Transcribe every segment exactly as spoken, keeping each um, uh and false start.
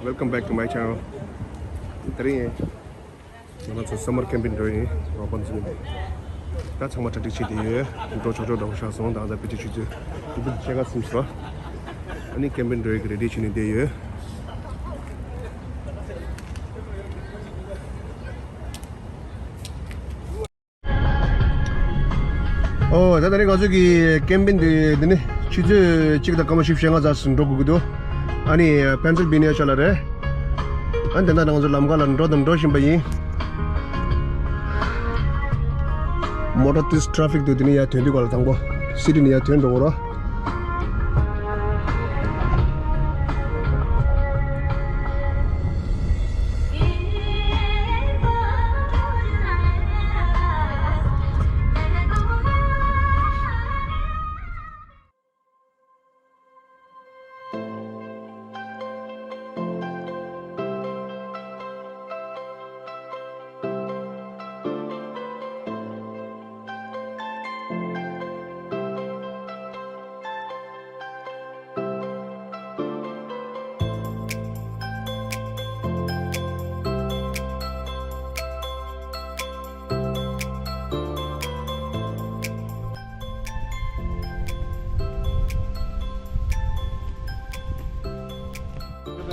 Welcome back to my channel. དེ་རིང་ང་རང་ཚོ་སམ་མར་ཁེམ་པིང་འགྲོ་ཡིན། རོགས་པ་ཚོ་ནས་ད་ཚང་མ་གྲ་སྒྲིག་བྱས་བསྡད་ཡོད། འགྲོ་ཆོག་ཆོག་འགྲོ་ཤག་སོང་། ད་ང་ཚོ་ཕལ་ཆེར་ཆུ་ཚོད་དགུ་པ་ཕྱེད་ཀ་ཟིན་སོང་། ཨ་ནི་ཁེམ་པིང་འགྲོ་ཡི་གི་རེ་ཌི་བྱས་ནས་བསྡད་ཡོད། ཨོ། ད་ད་རེས་ང་ཚོ་གི་ཁེམ་པིང་འདི་འདི་ནི་ཆུ་ཚོད་གཅིག་དང་སྐར་མ་བཞི་བཅུ་ཞེ་ལྔ་ཙམ་འགྲོ་དགོས་ཀྱི་འདུག་ཨ་ནི་ཕེན་སིལ་བྷེ་ནི་ཡ་ཕྱོགས་ལ་རེད། ཨ་ནི་དེ་འདྲ་ང་ཚོ་ལམ་ཁ་ལ་འགྲོ་དང་འགྲོ་བཞིན་པ་ཡིན། མོ་ཊ་ཏིས་ཊ་ཕིག་འདུག་འདི་ནི་ཡར་ཐོན་དུས་ག་ལ་དང་པོ་སི་ཊི་ནས་ཡར་ཐོན་འགྲོ་གི་རེད།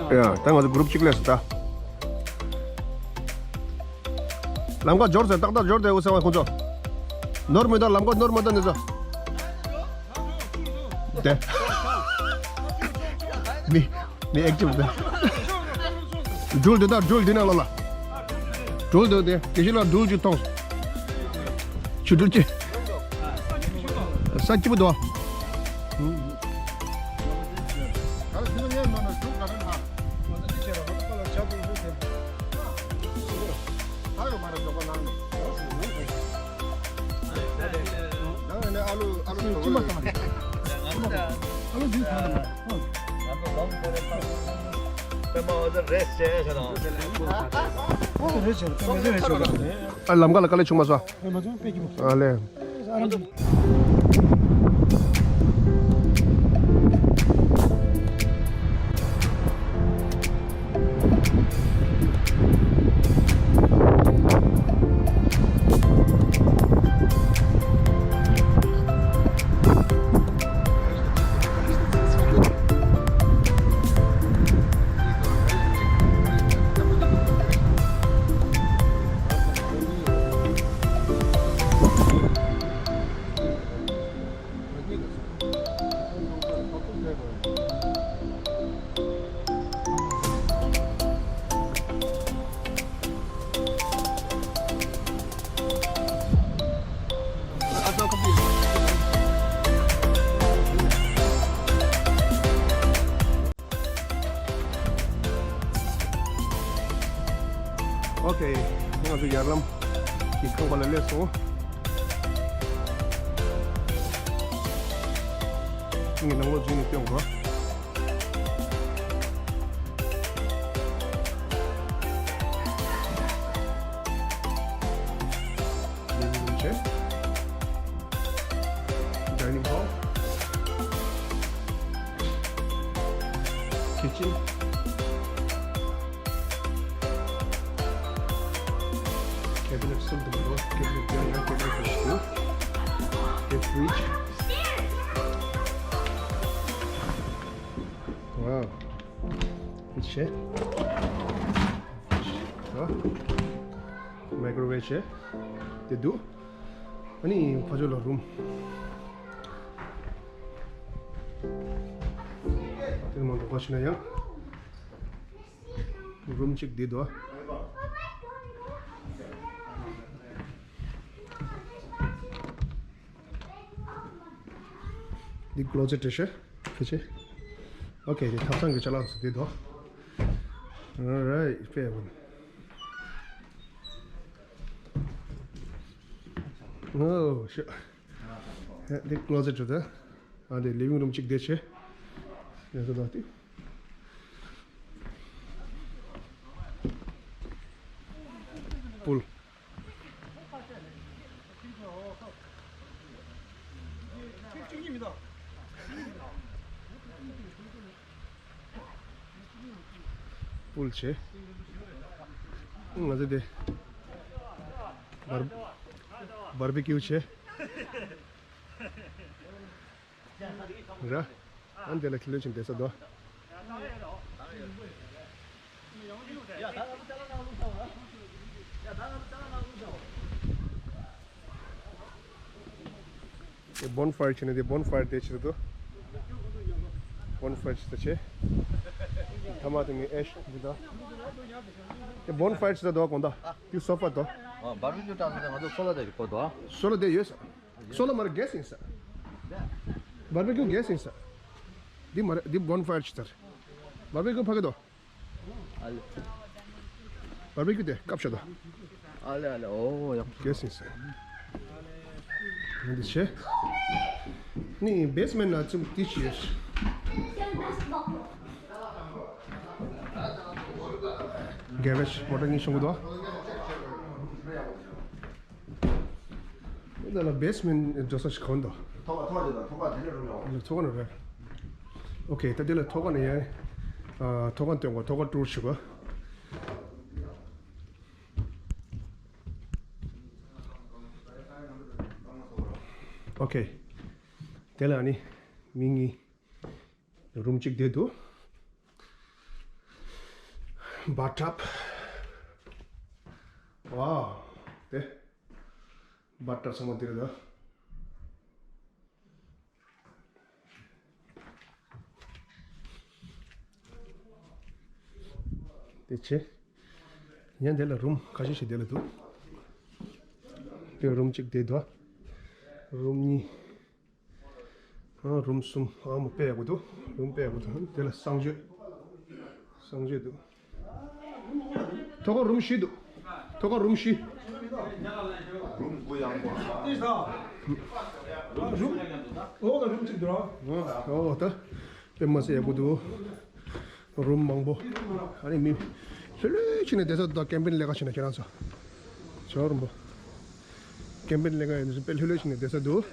ཡ། ད་ང་ཚོ་གུ་རུབ་གཅིག་སླེབས་སོང་ད། ལམ་ཁ་འབྱོར་ཟེར། ཏག་ཏག་འབྱོར་ཏེ། འུ་ཚང་བ་ཁོང་ཚོ། ནོར་མི་འདུག་ལམ་ཁ་ནོར་མི་འདུག་འདི་ཚོ། དེ། མི། མི་ཨེག་ཊིབ་འདུག་སྦྲུལ་འདི་དང་སྦྲུལ་འདི་ནང་ལ་ལ། སྦྲུལ་འདི་དེ་དེ་བཞིན་ལ་སྦྲུལ་གཅིག་མཐོང་། ཆུ་སྦྲུལ་གཅིག་ས་སྐྱིད་པོ་འདུག་ཨ། ལམ་ཁ་ལ་དཀའ་ལས་བྱུང་མ་སོང་། ཨ་ལས། ཨོ་ཁེ། ང་ཚོ་ཡར་ལམ་གྱི་ཁང་པ་ལ་སླེབས་སོང་། ངས་ནང་ལོགས་འཛུལ་ནས་སྟོན་དགོས། Living room བྱས། Dining hall. Kitchen. Cabinet གསུམ་དུ་མ་འགྲོ། Cabinet དེ་ཡང་cabinet གཅིག་འདུག་དེ་fridge. Wow. Fridge བྱས། Microwave བྱས། དེ་འདུག་ཨ་ནི་ཕ་ཇོ་ལ་room། དེ་མ་འགྲོ་ག་ཕྱིན་ན་ཡང་room གཅིག་འདི་འདུག་འདི་closet རེད་ཤག་ཁྱེད་ཆེ། ཨོ་ཁེ། དེ་ཐབ་ཚང་གི་ཅ་ལག་ཚོ་དེ་དོ། Alright, fair one. Oh, shit. དེ་closet རེད་ད། ཨ་དེ་living room གཅིག་དེ་ཆེ། ཡ་ད་ད་དེ། Pool. པུལ་བྱས། ང་ཚོ་དེ་བར་བར་བི་ཀིའུ་བྱས། ར། ཨ་ནི་དེ་ལ་ཁྱི་ལོས་ཆེན་བསྡད་ས་དོ། དེ་བོན་ཕ་ཡར་བྱས་ནས་དེ་བོན་ཕ་ཡར་དེ་བྱེད་དོ། བོན་ཕ་ཡར་བྱེད་ས་བྱས། ཐ་མ་དེ་ངའི་ཨེ་ཤི་འདི་དང་། དེ་བོན་ཕ་ཡར་བྱེད་ས་དོ་གོང་ད། དེ་སོ་ཕ་དོ། ཨ། བར་བི་ཀིའུ་བཏང་ས་དེ་ང་ཚོ་སོ་ལ་དེ་གོ་དོ། སོ་ལ་དེ་ཡོད་ས། སོ་ལ་མར་གེ་སི་ཡིན་ས། བར་བི་ཀིའུ་གེ་སི་ཡིན་ས། འདི་མར་འདི་བོན་ཕ་ཡར་བྱེད་ས་རེད། བར་བི་ཀིའུ་ཕ་གི་དོ། ཨ་ལེ། བར་བི་ཀིའུ་དེ་སྐབས་ཤོག་དོ། ཨ་ལེ་ཨ་ལེ། ཨོ་ཡག་པོ། གེ་སི་ཡིན་ས། འདི་བྱས། ནི་བེ་སི་མེན་ཊི་ན་ཚུམ་ཏི་ཤི་ཡོད། གེ་རེཇ་མོ་ཊ་གཉིས་ཤོང་གི་འདུག། འདི་ལ་བེ་སི་མེན་ཊི་འགྲོ་ས་ཞིག་གོ་འདུག། ཐོག་ཁ་ཐོག་ཁ་དེ་དང་ཐོག་ཁ་དེ་ནས་རུང་ཡོང་། ཐོག་ཁ་ནས་རེད། ཨོ་ཁེ། ད་དེ་ལ་ཐོག་ཁ་ནས་ཡར། ཨ། ཐོག་ཁ་སྟོན་གོ། ཐོག་ཁ་ཊུར་བྱེད་གོ། ཨོ་ཁེ། དེ་ལ་ནི་མི་གཉིས། རུམ་གཅིག་བསྡད་འདུག། བ་ཐི་ཊབ། ཝའོ། དེ་བ་ཐི་ཊབ་ཚང་མ་འདི་རེད་ད། དེ་བྱས། ཡང་དེ་ལ་རུམ་ཁ་ཤས་ཤིག་དེ་ལ་འདུག། དེ་རུམ་གཅིག་དེ་འདུག། རུམ་གཉིས། ཨ། རུམ་གསུམ། ཨ་མ། དཔེ་ཡག་པོ་འདུག། རུམ་དཔེ་ཡག་པོ་འདུག། དེ་ལ་གསང་སྤྱོད། གསང་སྤྱོད་འདུག། ཐོག་ཁ་རུམ་བཞི་འདུག། ཐོག་ཁ་རུམ་བཞི། རུམ་དགུ་ཡང་པོ། རུམ། འོག་ལ་རུམ་གཅིག་འདུག་ར། ཨོ་ད། དཔེ་མ་སྲིད་ཡག་པོ་འདུག། རུམ་མང་པོ། ཨ་ནི་མི་ལྷོད་ལྷོད་བྱས་ནས་བསྡད་ས་འདུག། ད་ཀེམ་པིང་ལས་ཀ་བྱས་ན་ཁྱེད་རང་ཚོ། ཇོ་རུམ་པོ། ཀེམ་པིང་ལས་ཀ་ཡིན་ན་དཔེ་ལྷོད་ལྷོད་བྱས་ནས་བསྡད་ས་འདུག།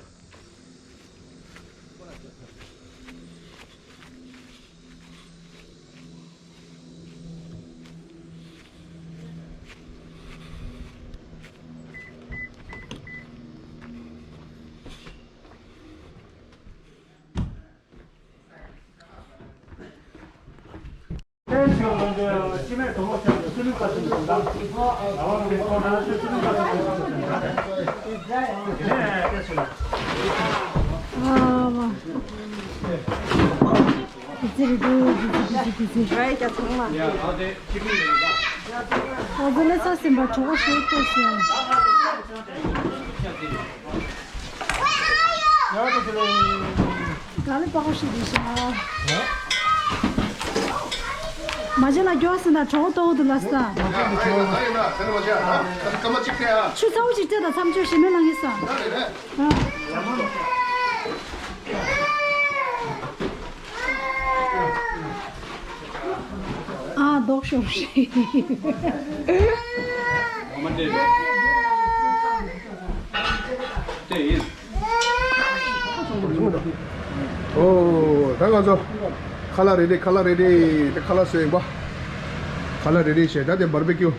ཨ་མ། ཙི་རི་དུ། ཙི་ཙི་ཙི་ཙི། རེད་ཀྱང་ཚང་མ། ཨ་ཙི་ལེ་ཚ་ཟིན་པ་གྲོགས་ཤོར་ཏོ་ཟེར། ག་ལེ་པགས་ཤི་དི་ཤ། མ་བྱན་ལ་སྐྱོ་ཟིན་ན་གྲོགས་ཏོ་དུ་ལ་ས། ཆུ་ཚ་བོ་ཅིག་སྤྲད་དང་མཚམས་ཆོས་ཞེ་མེད་ལང་གི་ས། ཨ། ཨ་ལྡོག་ཤོར་ཤིག། ཨོ། ད་ང་ཚོ་ཁ་ལག་རེ་ཌི། ཁ་ལག་རེ་ཌི། དེ་ཁ་ལག་བཟོས་ཡིན་པ། ཁ་ལག་རེ་ཌི་བྱས། ད་དེ་བར་བི་ཀིའུ།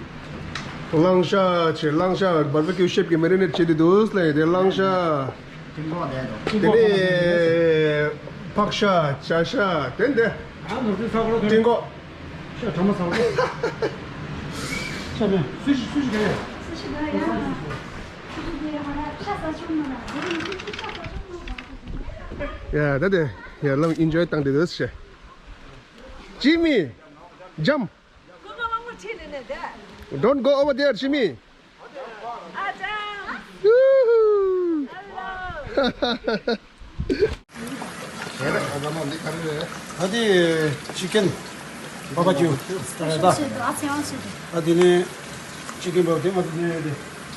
གླང་ཤ་བྱས། གླང་ཤ་བར་བི་ཀིའུ་ཤེབ་ཀྱི་མེ་རི་ནེཊ་བྱས་ཏེ་འདུག་ལ། དེ་གླང་ཤ། དེ་ནས་ཕག་ཤ། བྱ་ཤ། དེ་འདི་ཨ་ནུ་ཚོའི་ཚ་བོ་ལ་སྤྲིན་གོག་ཤ་གྲང་མོ་ཚ་བོ། ཤ་མེད། སུ་ཞིག་སུ་ཞིག་ག་ཡ། སུ་ཞིག་ག་ཡ། སུ་ཞིག་ག་ཡ། ཤ་ཟ་ཆོག་མ་ན། དེ་རིང་ཤ་ཟ་ཆོག་མ་ན། ཡ་ད་དེ་ཡར་ལམ་ཨིན་ཇོའི་བཏང་དེ་འདུག་ཤ། ཇི་མི། ཇམ། Don't go over there, Jimmy. Yoo-hoo. ད་དེ་ཅི་ཀེན་བར་བི་ཀིའུ་རེད་ད། ད་དེ་ནས་ཅི་ཀེན་བར་བི་ཀིའུ་དེ་མ་དེ་ནས་དེ་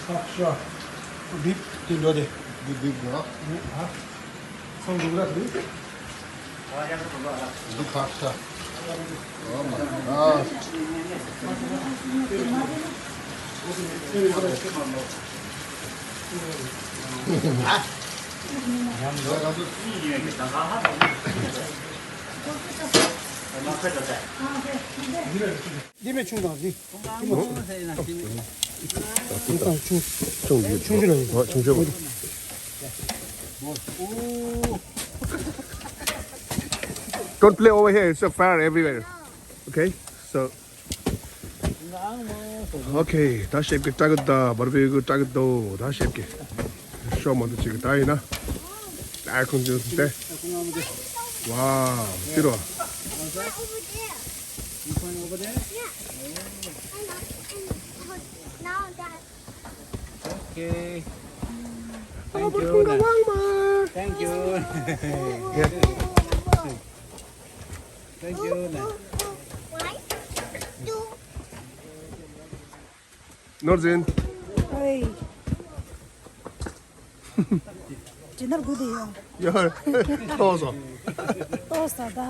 ཕག་ཤ་བིབ་དེ་འགྲོ་དེ། བིབ་བིབ་འགྲོ། ཨ། ཚང་འདུག་ར་དེ། འདི་ཕག་ཤ། Oh my God. འདི་མེད་ཆུང་དང་འདི། ཆུང་དང་ཆུང་། ཆུང་ཆུང་ཆུང་ཆུང་ཆུང་ཆུང་། Don't play over here. It's a fire everywhere. Okay? So, okay, ད་ཤེབ་ཀྱི་ཀྲག་ད་བར་བེ་གི་ཀྲག་དོ་ད་ཤེབ་ཀྱི་ཤོ་མ་དུ་ཅིག་ད་ཡིན་ན་ཨ་ཁུང་ཅུ་སྟེ། ཝའོ། ཏི་རོ། Okay. Thank you. Thank you. Thank you. ནོར་འཛིན། ཨེ། ཇི་ནར་དགུ་དེ་ཡོད། ཡོད། ཏོག་ཙམ། ཏོག་ཙམ་ད།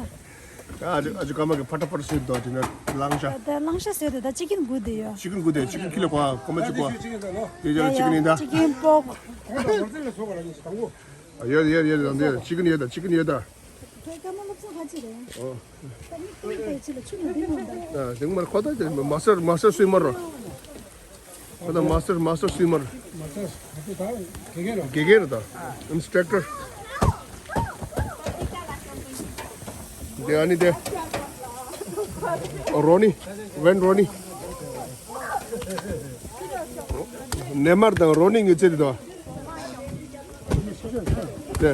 ཨ་ཅུ་ཨ་ཅུ་ཀ་མ་གི་ཕ་ཏ་ཕ་ཏ་སུས་དོ་དེ་ནས་ལང་ཤ། ད་ལང་ཤ་ཟེར་དེ་ད་ཅི་ཀིན་དགུ་དེ་ཡོད། ཅི་ཀིན་དགུ་དེ་ཅི་ཀིན་ཁི་ལོ་གོ་ཨ་ཀོ་མ་ཅི་གོ་ཨ། དེ་ཡ་ཅི་ཀིན་ཡིན་ད། ཅི་ཀིན་པོག་ཡོད་ཡོད་ཡོད་ཡོད་ཅི་ཀིན་ཡོད་ད་ཅི་ཀིན་ཡོད་ད། ཁྱོད་སྐར་མ་སློབ་ཚན་ཧ་ཅི་རེད། ཨོ། ད་མི་ཀུན་པའི་ཆེད་ལ་ཆུ་མི་འདུག་མོ་ད། ཨ་དེང་མར་ཁོ་ད་དེ་མ་སར་མ་སར་སུའི་མར་རོ། ཁོ་ད་མ་སར་མ་སར་སུའི་མར། མ་སར་ཨ་ད་དགེ་རྒན་རོ། དགེ་རྒན་རེད་ད། ཨིན་སི་ཊག་ཊར། དེ་ཨ་ནི་དེ། རོ་ནི། ཝེན་རོ་ནི། ནེ་མར་དང་རོ་ནི་ངེ་ཚེ་དེ་དང་། དེ།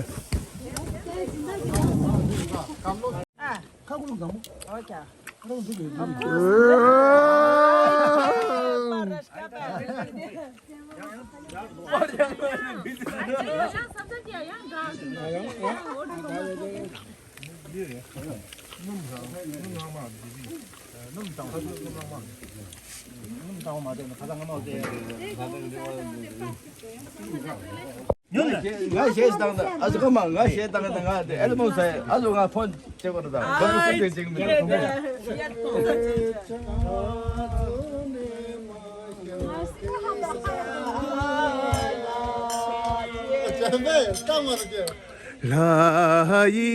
ཁ་ཁུ་ལུང་དང་མོ། ཨོ་ཀྱ། ཁ་ཁུ་ལུང་དང་མོ། ཉོན་ལ། ང་གཞས་བཏང་ད་ཨ་ཟུ་ཁ་མ་ང་གཞས་བཏང་ད་ང་དེ་ཨེལ་བོ་ཟེར་ཨ་ཟུ་ང་ཕོན་བྱེད་དགོས་ད་ཁོ་ཚོ་སུ་དེ་བྱེད་མི་འདུག་ཁོ་མོ། ལྷ་ཡི་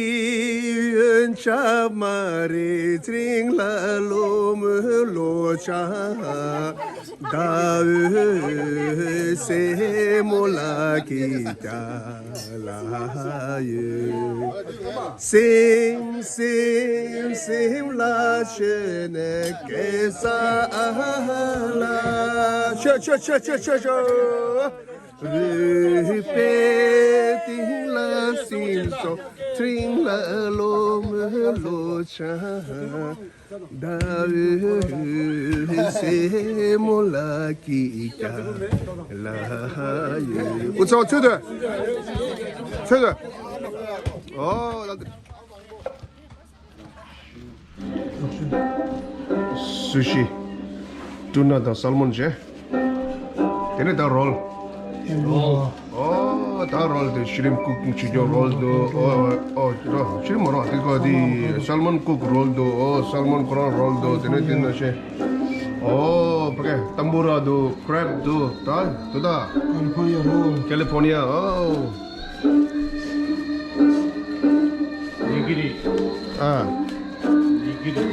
ཡོན་ཆབ་མ་རེ་ཚེ་རིང་ལ་ལོ་མོ་ལོ་ཆ། ཟླ་འོད་སེར་མོ་ལ་སྐྱིད་ཀྱང་ལ་ཡོད། སེམས་སེམས་སེམས་ལ་ཆོས་ནས་སྐད་ས་ལ། ཆོས་ཆོས་ཆོས་ཆོས་ཆོས་ཆོས། རུས་པའི་གཏིང་ལ་སེམས་སོ་ཚེ་རིང་ལ་ལོ་མོ་ལོ་ཆ། ཟླ་འོད་སེར་མོ་ལ་སྐྱིད་ཀྱང་ལ་ཡོད། འུ་ཚོ་ཚུད་དོ། ཚུད་དོ། ཨོ་ལ། སུ་ཤི། ཊུ་ན་དང་སལ་མོན་བྱས། དེ་ནས་ད་རོལ། རོལ། ཨོ་ད་རོལ་དེ་ཤི་རིམ་ཀུག་ཆུ་ཅོག་རོལ་དུ་ཨོ་ཨོ་རོ་ཤི་རིམ་མ་རོ་དེ་ག་དེ་སལ་མོན་ཀུག་རོལ་དུ་ཨོ་སལ་མོན་ཁོ་རང་རོལ་དུ་དེ་ནས་དེ་ནས་ཤེ། ཨོ་ཕ་གི་ཏམ་བུ་ར་དུ་ཀྲེབ་དུ་ད་དུ་ད། ཀ་ལི་ཕོར་ནི་ཡ་རོལ། ཀ་ལི་ཕོར་ནི་ཡ་ཨོ། ནི་གི་རི། ཨ། ནི་གི་རི།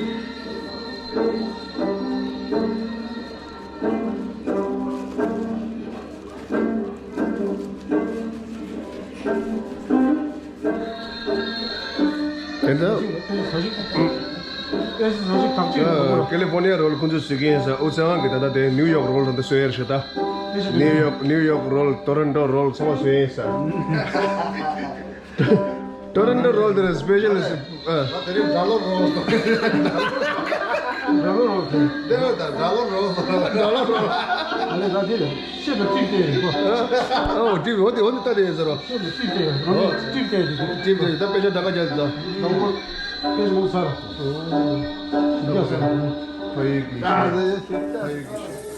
དེ་འདྲ། ཨེ་སི་ཟ་ཞིག་ཐག་གཅོད་ཡོད་པ། ཀེ་ལི་ཕོར་ནི་ཡ་རོལ་ཁོང་ཚོས་བཟོས་ཀྱི་ཡིན་ས། ཨོ་ཚེ་དབང་གིས་ད་ལྟ་དེ་ནིའུ་ཡོག་རོལ་དང་དེ་བཟོས་ཡོད་རེད་ཤག་ད། ནིའུ་ཡོག་ནིའུ་ཡོག་རོལ་ཊོ་རོན་ཊོ་རོལ་ཚང་མ་བཟོས་ཡིན་ས། ཊོ་རོན་ཊོ་རོལ་དེ་རེད་སི་པེ་ཤལ་ཨ། དེ་རིང་ཌ་ལོར་རོལ་དང་། ཌ་ལོར་རོལ་དེ། དེ་རེད་ད་ཌ་ལོར་རོལ་དང་། ཌ་ལོར་རོལ། ཨ་ལེ་ད་དེ་རེད། ཤེས་པ་ཏིབ་དེ་རེད་པ། ཨོ་ཏིབ་འོ་དེ་འོ་དེ་ལྟ་དེ་ཡིན་ཟེར་རོ། ཤེས་པ་ཏིབ་དེ་རེད། རང་གི་ཏིབ་དེ་རེད། ཏིབ་དེ་ད་དཔེ་ཆ་ད་ག་རྒྱག་དེ་ད། དང་པོ་དཔེ་ཆ་མོ་ཚར། ཞིབ་རྒྱག་ཟེར་ར། ཕ་ཡུལ་གྱི་ཤེས། ཕ་ཡུལ་གྱི་ཤེས།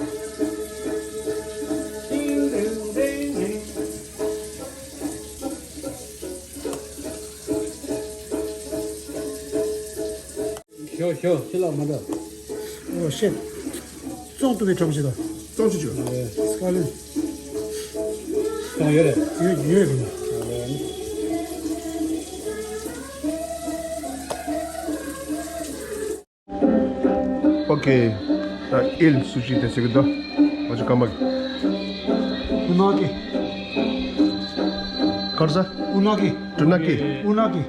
ཞོ་ཞོ་ཕྱི་ལོགས་མ་འགྲོ། ཨོ་ཤེ། བཙོང་ཐུབ་པའི་ཁྲོམ་ཞིག་དང་། བཙོང་ཆུ་ཆུ། ཨེ། སྐ་ལེན། བཙོང་ཡོད་རེད། ཡོད་ཡོད་རེད། ཨ་ལེ། ཨོ་ཁེ། ད་ཨིལ་སུ་ཤི་དེ་ཟེར་གི་འདུག་ང་ཚོ་ཀམ་པ་གི། ཨུ་ན་ཀི། གར་ས། ཨུ་ན་ཀི། ཏུ་ན་ཀི། ཨུ་ན་ཀི།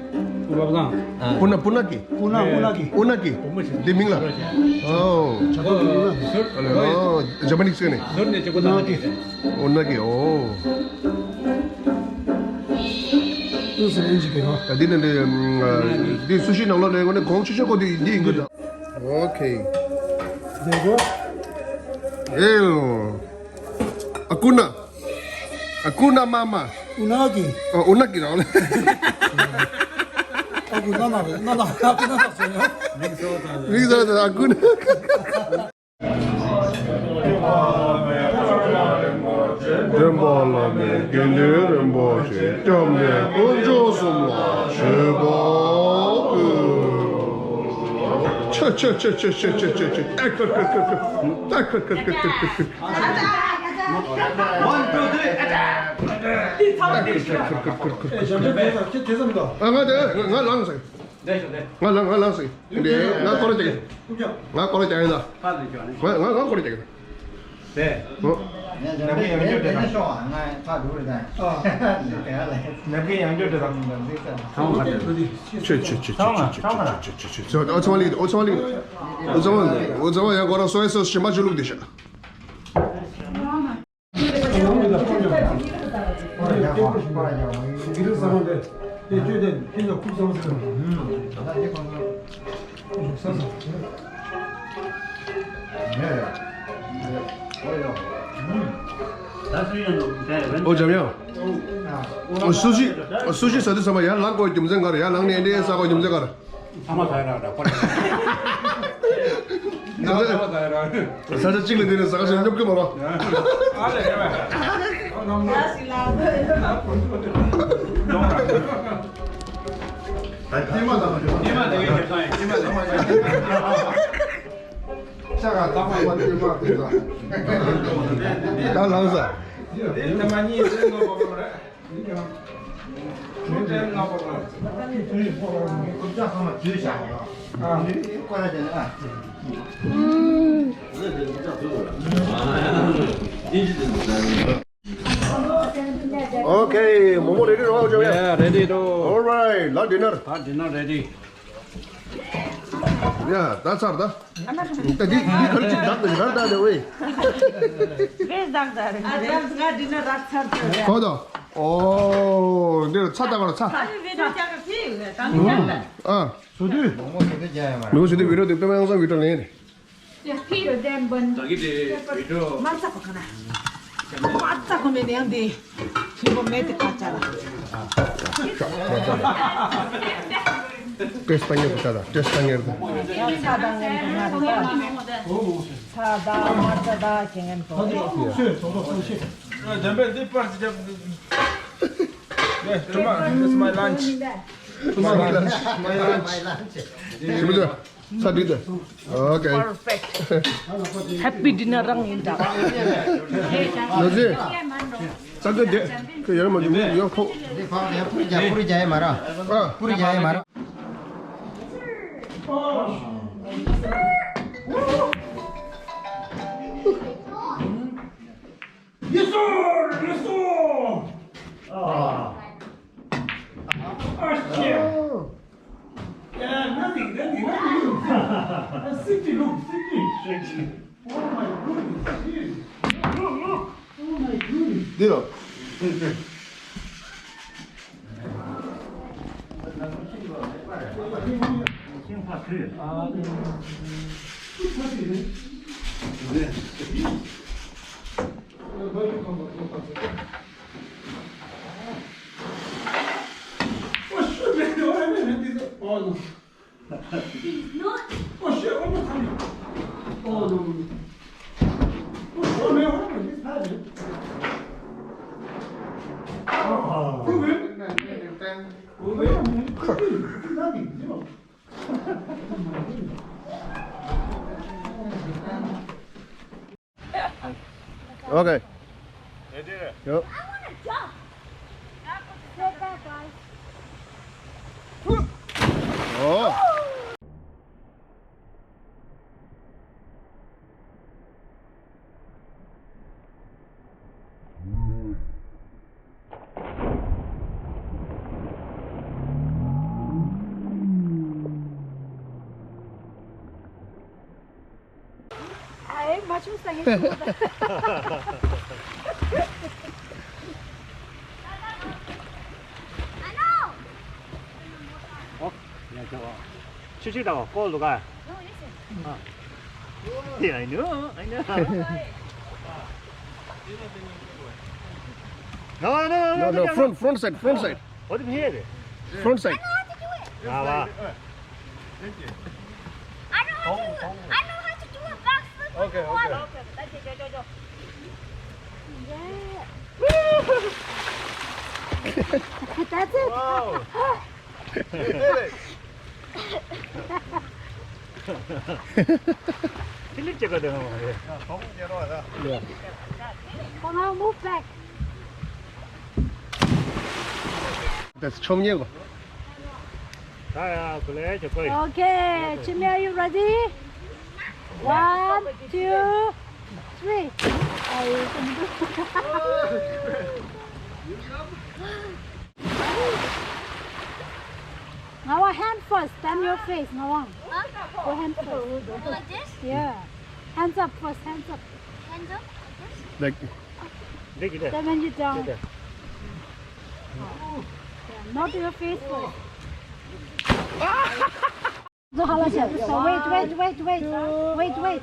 ཨུ་ན་པུ་ན་ཀི། ཨུ་ན་ཨུ་ན་ཀི། ཨུ་ན་ཀི། འདི་མིང་ལ། ཨོ། ཇ་པ་ནིག་ཟེར་ནས། ཨོ། ཇ་པ་ནིག་ཟེར་ནས། ཨུ་ན་ཀི། ཨུ་ན་ཀི། ཨོ། ཨུ་ཟེར་ཨིན་ཇི་གི་ནོ། ད་འདི་ནི་འདི་འདི་སུ་ཤི་ནང་ལོགས་ནས་ངོ་ནས་གོང་ཆེ་ཤོས་ཀོ་འདི་འདི་ཡིན་གི་ད། ཨོ་ཁེ། ཟེར་གོ། ཨེ་ཡོ། ཨ་ཀུ་ན། ཨ་ཀུ་ན་མ་མ། ཨུ་ན་ཀི། ཨོ་ཨུ་ན་ཀི་རང་ལ། ཨ་ཀུ་ན་ན་རེད་ན་ན་ཨ་ཀུ་ན་ན་ཟེར་ཡ། རིག་ཟེར་ད་ཨ་ཀུ་ན། སྟོན་པ་བླ་མའི་དགེ་འདུན་རིན་པོ་ཆེ་སྐྱབས་གནས་དཀོན་མཆོག་གསུམ་ལ་མཆོད་པ་ཕུལ། ཆ་ཆ་ཆ་ཆ་ཨ་ཁ་ཁ་ཁ་ཁ་ཁ་ཁ་ཁ་ཁ་ཁ་ཁ་ཁ་ཁ་ཁ་ཁ། One, two, three, attack! ཨེ་བྱང་ཆུབ་བེ་ས་ཁྱེད་དེ་ཙམ་དང་། ཨ་ང་དེ་ང་ང་ལངས་སོང་། ང་ལངས་ང་ལངས་སོང་། འདི་ང་སྐོར་ར་རྒྱག་གི། ང་སྐོར་ར་རྒྱག་ཡིན་ད། ང་ང་སྐོར་ར་རྒྱག་གི། ཨོ། ཆེ་ཆེ་ཆེ་ཆེ་ཆེ། ཨོ་ཚང་མ་ལིག་ཨོ་ཚང་མ་ལིག་ཨོ་ཚང་མ་ཡང་སྐོར་ར་སོ་ཡ་སོ་ཞིམ་པ་ཅིག་བླུགས་བསྡད་ཤག་ཨོ་འཇམ་དབྱངས། ཨོ་སུ་ཤི། ཨོ་སུ་ཤི་ཟ་དུས་ཙམ་པ་ཡར་ལངས་དགོས་རྒྱུ་མཚན་ག་རེ། ཡར་ལངས་ནས་འདི་ཟ་དགོས་རྒྱུ་མཚན་ག་རེ། ཚང་མ་ཟ་ཡ་ར་འདྲ་པོ་རེད། ང་ཚང་མ་ཟ་ཡ་ར། ས་ཆ་གཅིག་ལ་འདི་ནས་ཟ་ག་ཞིག་སྙོབ་གི་མ་རེད། ཨ་ལས་རེད་པས། ང་ཞིག་ལ་ཟ་ཡ་ར། ད་ལྟེ་མ་ཟ་མ་ཞོག་ལྟེ་མ་ཟ་ཡ་ཞིག་ཚང་ཡ་ལྟེ་མ་ཟ་ཡ་ཞིག་ད་ལངས་ས། ལྟེ་མ་གཉིས་ཟེར་ནོ་པ་པ་རེད། Okay, Momo ready to go, Joey? Yeah, ready to. All right, la dinner. Ha, dinner ready. Yeah, that's all. ད་འདི་འདི་ག་རེ་ཅིག་བདག་གི་ར་ད་རེ་ཝེ། བེས་བདག་ད་རེ། ཨ་ཙམ་ང་འདི་ན་རག་ཚར་ཚར་རེད། གོ་ད། ཨོ། འདི་ཚ་ད་ག་ར་ཚ། ཨ་ནི་བི་ཌིའོ་ཅག་གི་ཕི་ཡོད་གང་ཡང་ལ། ཨ། བཟོ་དུས། མོ་མོ་བི་ཌིའོ་རྒྱག་ཡ་མ་རེད། མོ་བཟོ་དུས་བི་ཌིའོ་དེ་པད་མ་ཡང་སང་བི་ཌིའོ་ལེན་རེད། ཡ་ཕི་ཡོད་དེ་འབན། ད་གི་དེ་བི་ཌིའོ། མ་ཚ་གོ་ག་ན། མ་ཚ་གོ་མེད་ཡང་དེ། ཕི་གོ་མེད་དེ་ཁ་ཆ་ལ། ཏེས་ཏང་ངེར་ད་ད་ཏེས་ཏང་ངེར་ད། ཡང་ཚ་དང་ངན་གོ་མ་རེད་ད། ཚ་དང་མ་ཚ་དང་ཁྱེད་ངན་གོ་རེད། ལྡན་པས་འདི་པར་ཅི་བརྒྱབ། Yes, tomorrow. This is my lunch. Tomorrow lunch. My lunch. ཞིམ་པོ་ཚ་འགྲིག་ད། Okay. Perfect. Happy dinner རང་ཡིན་ད། ལོ་ཟེ། ཚ་གི་དེ་ཁོ་ཡར་མ་འཇུག་ཡོད་ཁོ། འདི་ཕར་ཡར་པུ་རི་རྒྱ་པུ་རི་རྒྱ་ཡེ་མ་ར། ཨ། པུ་རི་རྒྱ་ཡེ་མ་ར། Yes sir, yes sir. Ah. Ah, shit. Yeah, nothing, nothing, nothing. Sixty, look, sixty. Oh my goodness, shit. Look, look, look. Oh my goodness. Dilo. Oh shit, man, what happened? This is, oh no. He's not. Oh shit, oh no, honey. Oh no, no, no. Oh, oh man, what happened? This happened. Oh, prove it. Prove it. Nothing, zero. Okay. Ready? Yep. Oh. ཨའི་མ་ཆུང་ས་ངས་ཆུང་བ། ཨོ། ཡ་ཆོག་ཆུ་ཆུ་དང་ཀོ་ལུ་ག་ཨ། Yeah, I know, I know. No, no, no, no, no, no, front, front side, front side. What do you hear? Front side. ཡ་བ། I know how to, I know how to do a backflip on the water. Okay, okay. Yeah. That's it. Wow. You did it. ཕི་ལིབ་ཅེ་ག་དེ་ཧང་རེད། ཡ། Come on, move back. That's ཆོམ་ཉེ་གོ། ད་ཡ་གུ་ལེ་ཆོ་གོ་ཡ། Okay, Chimmy, are you ready? One, two, three. Ngawa, hand first, then your face, Ngawa. Huh? Go hand first. Like this? Yeah. Hands up first, hands up. Hands up like this? Like, then when you down. Yeah, not your face first. So, hala, wait, wait, wait, wait. Wait, wait.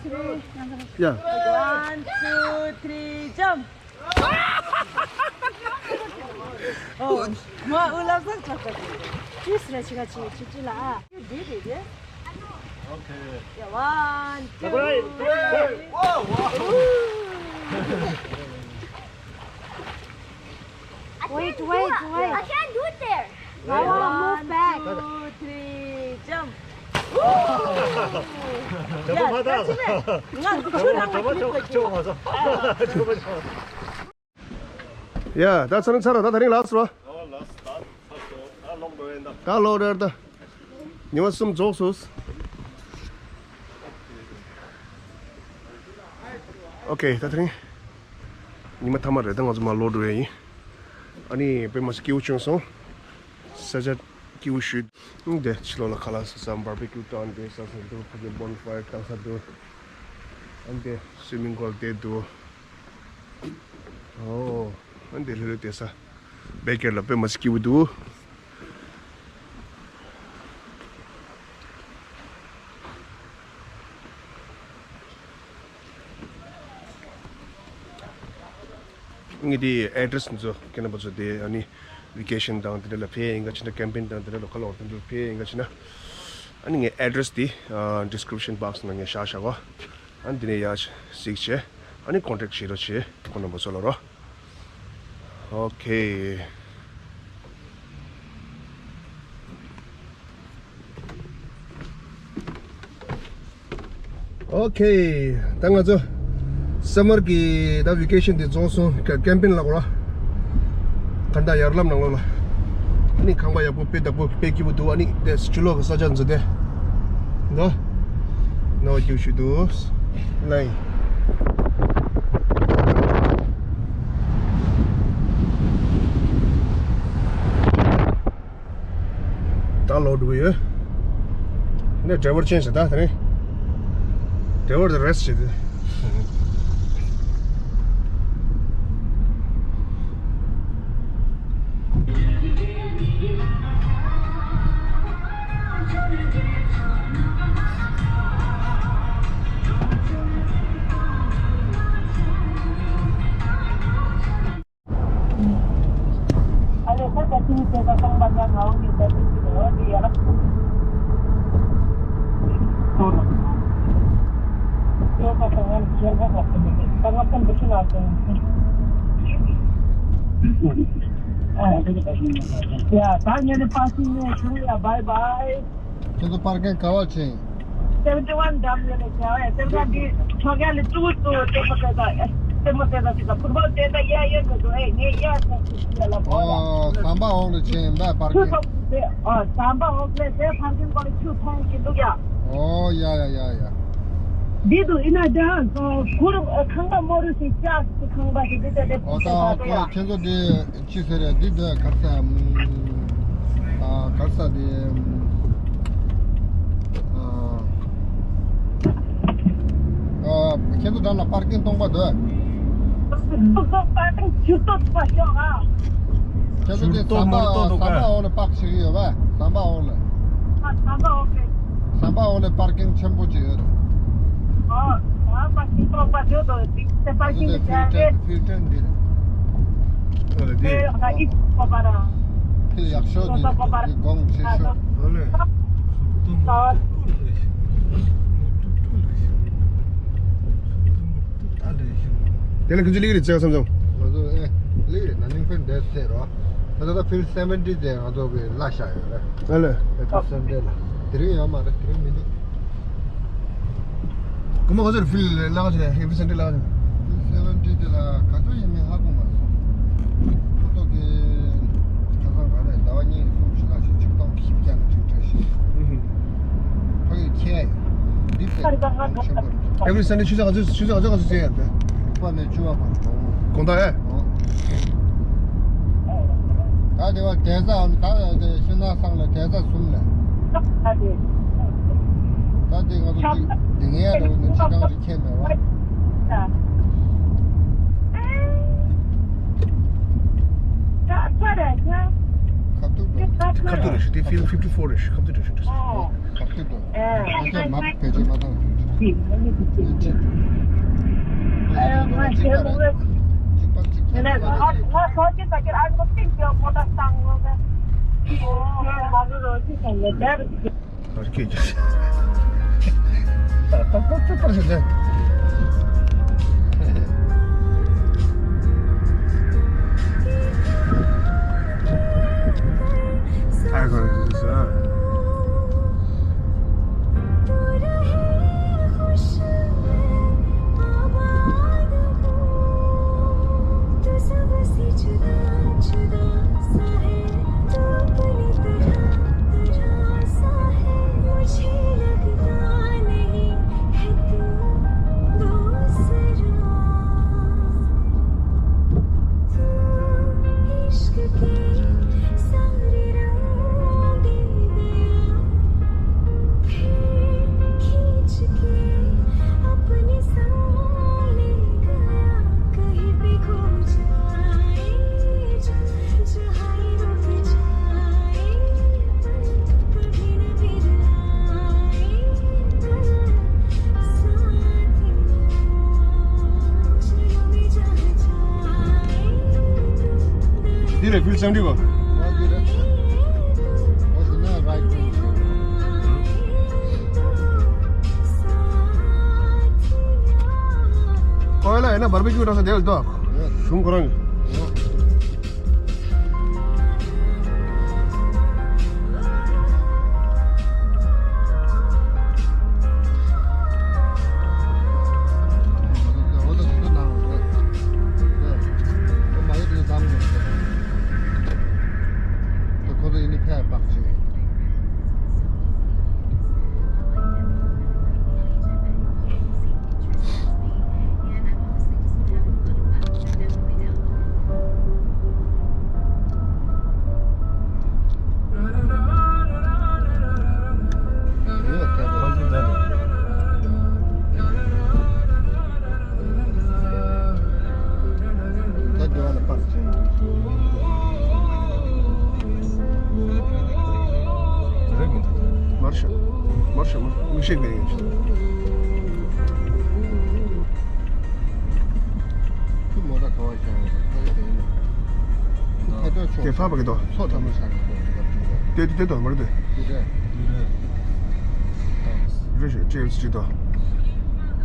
Yeah. One, two, three, jump. Oh, ma, ula sa cha cha. This la chi ga chi, chi chi la. You did it, yeah? Okay. Yeah, one, two, three. Whoa, whoa. Wait, wait, wait. I can't do it there. Mama, move back. One, two, three, jump. ཡ། ཡ། ཆི་མེད། ང་ཁྱོད་རང་ལ་ཁྱོད་ལ་ཁྱོད་མ་སོང་། ཡ། ད་ཚར་ཚར་ད་ད་རིང་ལགས་སོ། ད་ལོག་འགྲོ་ཡིན་ད། ད་ལོག་འགྲོ་ཡིན་ད། ཉི་མ་གསུམ་རྫོགས་སོང་། ཨོ་ཁེ། ད་ད་རིང་ཉི་མ་མཐའ་མ་རེད། ད་ང་ཚོ་མར་ལོག་འགྲོ་ཡ་ཡིན། ཨ་ནི་དཔེ་མ་སྲིད་སྐྱིད་པོ་བྱུང་སོང་། ས་ཆ་སྐྱིད་པོ་ཞིག་འདི་ཕྱི་ལོགས་ལ་ཁ་ལག་ཟ་ས་བར་བེ་ཀྱུ་བཏང་བསྡད་ས་ས་འདུག་ཕ་གི་བོན་ཕ་ཡར་བཏང་ས་འདུག་ཨ་འདི་སུའི་མིང་པུལ་བསྡད་འདུག་ཨོ། ཨ་འདི་ལྷོད་ལྷོད་བསྡད་ས་བེ་ཀེར་ལ་དཔེ་མ་སྲིད་སྐྱིད་པོ་འདུག་ངས་དེའི་ཨེ་ཌི་རེ་སི་འདི་ཚོ་ཁྱེད་རྣམ་པ་ཚོ་དེ་ཨ་ནི་ཝི་ཀེ་ཤན་དང་དེ་འདྲ་ལ་ཕེབས་ཡིན་ག་ཕྱིན་ན། ཀེམ་པེན་དང་དེ་འདྲ་ལ་ཁ་ལོ་དེ་འདྲ་ལ་ཕེབས་ཡིན་ག་ཕྱིན་ན། ཨ་ནི་ངས་ཨེ་ཌི་རེ་སི་དེ་ཨ་ཌི་སི་ཀྲིབ་ཤན་བྷོག་སི་ནང་ངས་བཞག་བཞག་གོ། ཨ་ནི་དེ་ནས་ཡར་གཟིགས་བྱས་ཨ་ནི་ཀོན་ཊེག་བྱེད་རོགས་བྱེད། ཁོང་རྣམ་པ་ཚོ་ལ་རོ། ཨོ་ཁེ། ཨོ་ཁེ། ད་ང་ཚོ་སམ་མར་གི་ད་ཝི་ཀེ་ཤན་དེ་རྫོགས་སོང་། ཀེམ་པིང་ལ་གོ་ར། ག་འདྲ་ཡར་ལམ་ནང་ལོགས་ལ། ཨ་ནི་ཁང་པ་ཡག་པོ་དཔེ་བདག་པོ་དཔེ་སྐྱིད་པོ་འདུག་ཨ་ནི་དེ་ཕྱི་ལོགས་ཀྱི་ས་ཆ་འཛུལ་ཏེ་འདུག་ནོ་རྒྱུགས་ཤིག་འདུག་ལའི། ད་ལོག་འགྲོ་གི་ཡོད། ནས་ཌ་རའི་ཝར་ཆེན་ཇི་བྱས་ད་དེ་རིང་། ཌ་རའི་ཝར་དེ་རེ་སི་ཊི་བྱེད་དེ། Yeah, bye bye. ཁྱེད་ཚོ་པར་ཀིང་ག་པར་ཕྱིན། Seventy one ཌམ་ཡོད་ལ་བྱ་བས་སེམས་ཁ་འདི་ཆོ་ག་ལ་ཀྲུ་ཀྲུ་ལྟད་མོ་ལྟ་ད་ལྟད་མོ་ལྟ་ད་ཟེར་ད་ཕུར་བ་ལྟ་ད་ཡ་ཡ་འགྲོ་འགྲོ་ཨེ་ངས་ཡ་ཟེར་ཟེར་ལ་བོ་ལ། ཨོ་ཟམ་པ་འོག་ལ་ཕྱིན་པ་པར་ཆུ་ཀིང་ཐོག་ཨོ་ཟམ་པ་འོག་ལས་ཟེར་པར་ཀིང་སྐོར་ལ་ཆུ་ཐོན་གྱི་འདུག་ཡ། ཨོ་ཡ་ཡ་ཡ་ཡ། འདི་དུ་ཡིན་ན་ད་གུར་ཁང་པ་མོ་རུ་ཞིག་ཅག་ཁང་པ་ཞིག་འདི་ད་ལྟ་ཨོ་ད་ཁྱེད་ཚོ་འདི། ཅི་ཟེར་རེད་འདི་འདི་གར་ས། ཨ་གར་ས་དེ། ཨ་ཨ་ ཁྱེད་ཚོ་འགྲམ་ལ་པར་ཀིང་སྟོང་པ་འདུག་སྟོང་པ་སྟོང་ཞུ་ཏོ་པ་ཤོག་ཨ། ཁྱེད་ཚོ་དེ་ཟམ་པ་ཟམ་པ་འོག་ལ་པར་བྱེད་ཀྱི་ཡོད་པས། ཟམ་པ་འོག་ལ། ཨ་ཟམ་པ་འོག་ལ། ཟམ་པ་འོག་ལ་པར་ཀིང་ཆེན་པོ་ཅིག་ཡོད། ཨོ། ཨ་པར་ཀིང་སྟོང་པ་ཞུ་ཏོ་དེ་པར་ཀིང་གི་ཆ་རེད། ཕིལ་ཊར་འདི་རེད། དེ་ཡག་ཤོས་འདི་རེད། དགོངས་ཆེ་ཤོས། དེ་ལ་ཁྱོད་ཚོ་ལིག་རེད་བྱས་བསམ་བསམ། ང་ཚོ་ཨེ་ལིག་རེད། ན་ནིང་ཕན་འདས་ཟེར་རོ། ད་ལྟ་ཕིལ་སེ་ཝེན་ཊི་དེ་ང་ཚོ་གི་གླ་བཞག་ཡོད་རེད། ཨ་ལེ། ཕིལ་སེ་ཝེན་ཊི་ལ་དེ་རིང་ཡོད་མ་རེད། དེ་རིང་མི་འདུག་སྐུ་ངོ་ཁ་ཚོར་ཕིལ་ལ་ཁ་ཚོར་ཧེ་ཕི་སན་ཌེ་ལ་ཁ་ཚོར། ཕིལ་སེ་ཝེན་ཊི་དེ་ལ་ག་ཚོད་ཡིན་མིན་ཧ་གོ་མ་སོང་། ཁོ་ཚོ་གི་ཁ་སང་ག་རེ་ཟླ་བ་གཉིས་གསུམ་ཞིག་ལ་ཞིག་ཆིག་སྟོང་བཞི་བརྒྱ་ལ་ཅིག་སྤྲད་ཤག་ཕ་གི་ཁྱེད་འདི་ཟེར་ཆེན་པོ་རེད། ཧེ་ཕི་སན་ཌེ་ཆུ་ཚོད་ག་ཚོད་ཆུ་ཚོད་ག་ཚོད་ག་ཚོད་ཟེར་ཡ་རེད། དྲུག་པ་ནས་བཅུ་པ་བར་དགོང་མོ། དགོང་དག་ཨེ། ད་དེ་བ་བསྡད་ས་ད་དེ་ཤིང་ནགས་སང་ལ་བསྡད་ས་གསུམ་ལ། ད་དེ་ང་ཚོ་གཅིག་སྡིངས་ཡ་རེད་བ། ནི་ཅི་གང་རེད་ཁྱད་མེད་བ། ཁ་ཐུག་འགྲོ། ཁ་ཐུག་རེད་ཤག་དེ་ཕིལ་ཕིབ་ཊི་ཕོར་རེད་ཤག་ཁ་ཐུག་འགྲོ་ཤག་ཁ་ཐུག་འགྲོ། ཨ་ཁྱོད་མ་བེད་སྤྱོད་མ་བཏང་། འདི་རེད་ཕིལ་སེ་ཝེན་ཊི་གོ། ཨོ་ཡ་ལ་ཡ་ན་བར་བི་ཀྱུ་ར་ས་དེ་ལ་འདུག་གཞུང་ཁོ་རང་གི། མར་ཤོག་མར་ཤོག་མར་ཤོག་མིག་ཤེལ་མེད་ཡིན་ཤག་ཁྱོད་མོ་ཊ་ག་བ་བཞག་ཡོད། ཁ་ཡོད་དེ་ཡིན་ན། ཁ་ཏོག་ཆོག་དེ་ཕ་བ་གི་དོ། ཚོགས་ཐ་མ་ཤག་གི་དོ། དེ་དེ་དོ་མ་རེད་དེ། དེ་རེད། རེད་ཤག་ཅེལ་སི་དོ།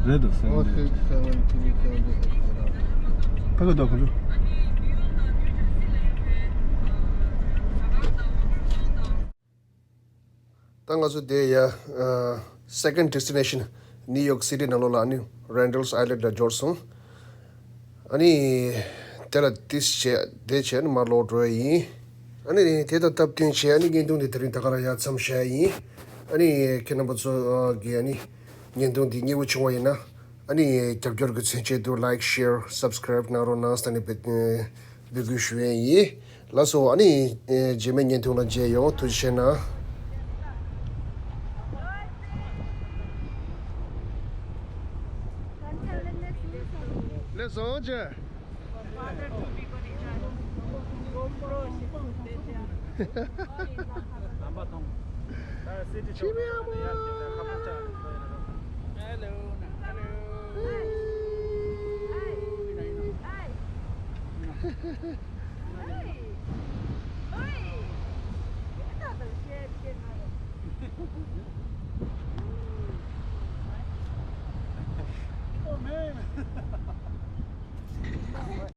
རེད་དོ་སེ་ཝེན་ཊི། ཕ་གི་དོ་ཁོ་ཚོ། ད་ང་ཚོ་དེ་ཡ། ཨ། second destination New York City ནང་ལོགས་ལ་ཨ་ནི་Randall's Island ལ་འབྱོར་སོང་། ཨ་ནི་དེ་ལ་ཏིས་བྱས་དེ་བྱས་ནས་མར་ལོག་འགྲོ་ཡ་ཡིན། ཨ་ནི་དེ་དང་སྟབས་བསྟུན་བྱས་ཨ་ནི་བརྙན་ཐུང་དེ་དེ་རིང་ད་ག་རང་ཡ་མཚམས་བཞག་ཡ་ཡིན། ཨ་ནི་ཁྱེད་རྣམ་པ་ཚོ་གིས་ཨ་ནི་བརྙན་ཐུང་འདི་མཉེས་པོ་བྱུང་བ་ཡིན་ན། ཨ་ནི་རྒྱབ་སྐྱོར་གྱི་མཚོན་ཆེད་དུ་like, share, subscribe གནང་རོགས་གནང་ཟེར་ནས་འབོད་འབོད་སྐུལ་ཞུ་ཡས་ཡིན། ལགས་སོ། ཨ་ནི་རྗེས་མའི་བརྙན་ཐུང་ལ་མཇལ་ཡོང་། ཐུགས་རྗེ་ཆེ་གནང་། ལགས་སོ་ཅེ། ཕ་དར་ཐུག་པའི་སྒོ་ནས་ཡ། གོམ་པོ་ཞིག་ཏུ་བསྡད་ཅེ། ལམ་པ་མཐོང་། ད་སི་ཊི་ཆོག་ཆི་མི་ཡག་པོ། ཡར་ཁྱེར་ད་ཁ་པར་ཆག་ཧེ་ལོ། ཧེ་ལོ། ཡིན་ན་ཡིན་ན།